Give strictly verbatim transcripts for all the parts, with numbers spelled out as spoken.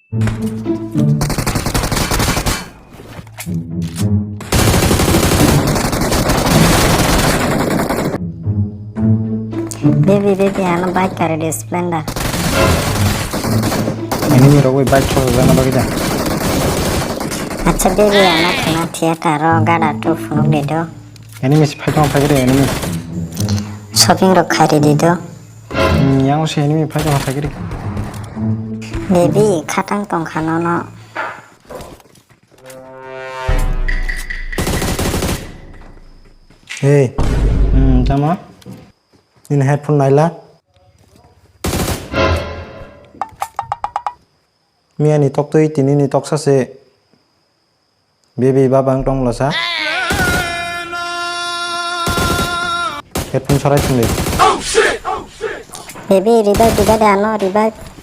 Baby, baby, ano bike kari di Splendor. Enemy rok bai bike chorok jana bagwi da. Acha baby, ano khna theater o gada tu phunuk di do. Enemy si phaitong phaikri enemy. Shopping rok khairi di do. Hmm, yang si enemy phaitong phaikri. Baby, khatang tong khano no. Hey, hmm, tamo? Nini headphone naila? Miya ni tok twi tini ni tok sa se. Baby, baba ang tong lasa. Headphone sarai thung di. Baby, revive, revive, ano, revive.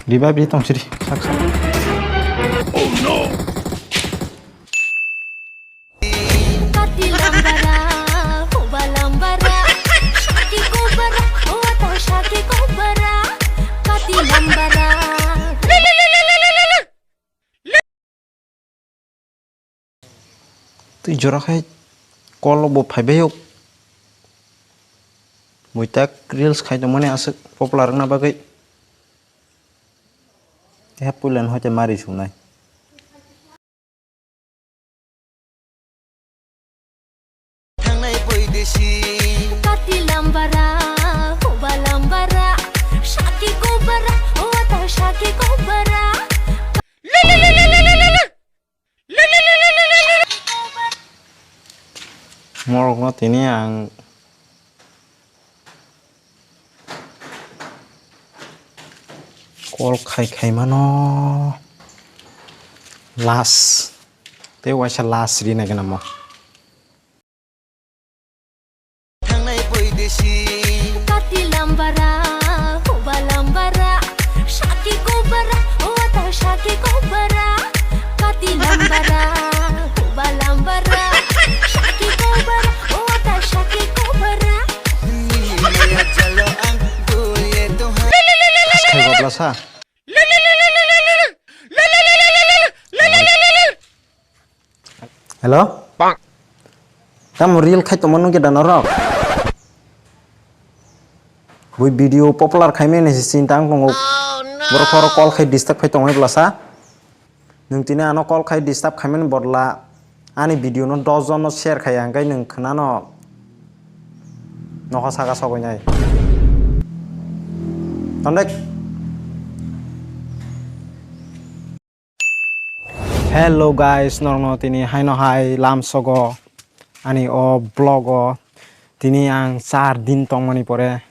Revive di tong siri. Sak, sak. Kati lambara, huba lambara, shaki kubara, wata shaki kubara, kati lambara. Twi jora khai call bo phaibai o. Muitak reels khai tongmani aswk popular wngna bagwi. Tei puila no hoite mari sunai. Thangnai boidesi. Kati lambara, huba lambara, shaki kubara, wata shaki kubara. Morokno tini ang call khai khai mano last tei waisa last ri nai gana mo. Thangnai boidesi. Kati lambara, huba lambara, shaki kubara, wata shaki kubara. Kati lambara, huba lambara, shaki kubara, wata shaki kubara. Nini maya jalo ang dule to hai. Askhai gobla sa. Hello? Tamo reel khai tongma nugwi da norok? Bui video popular khaimani se chinta wng tongo. Borok oro call khai disturb khai tongmani bwlasa. Nwng tini ano call khai disturb khaimani bodla ani video no dos jon no share khai, hwnkhe nwng khwnano nokha saka sogwi nai. Tondek. Hello guys, norokno tini haino hai lamsogo ani o vlog o tini ang char din tongmani pore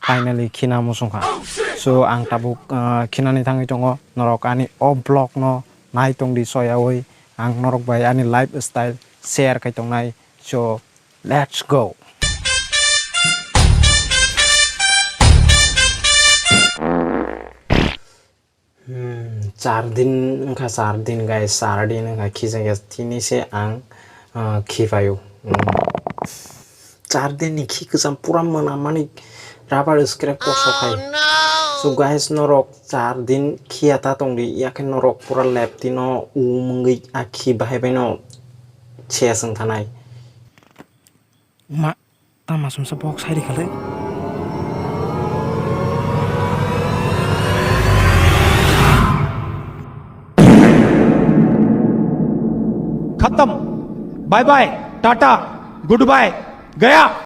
finally khina muchungkha. So ang tabuk, ah, khinani thangwi tongo, norok ani o vlog no nai tongdi soyawi, ang norok bai ani lifestyle share khai tongnai. So let's go. Hmm, char din wngkha, char din guys, char din wngkha, khijakya tini se ang, ah, khipaio. Hmm. Char din ni khi kwcham pura mwnamani rubber scrap kosok hai. So guys, norok char din khiya ta tongdi, yakhe norok pura lab tino um wngwi a khi bahai baino ses wngthanai. Ma, tama sumsa bok sai rikha le. खत्म। Bye bye, tata, good bye, गया।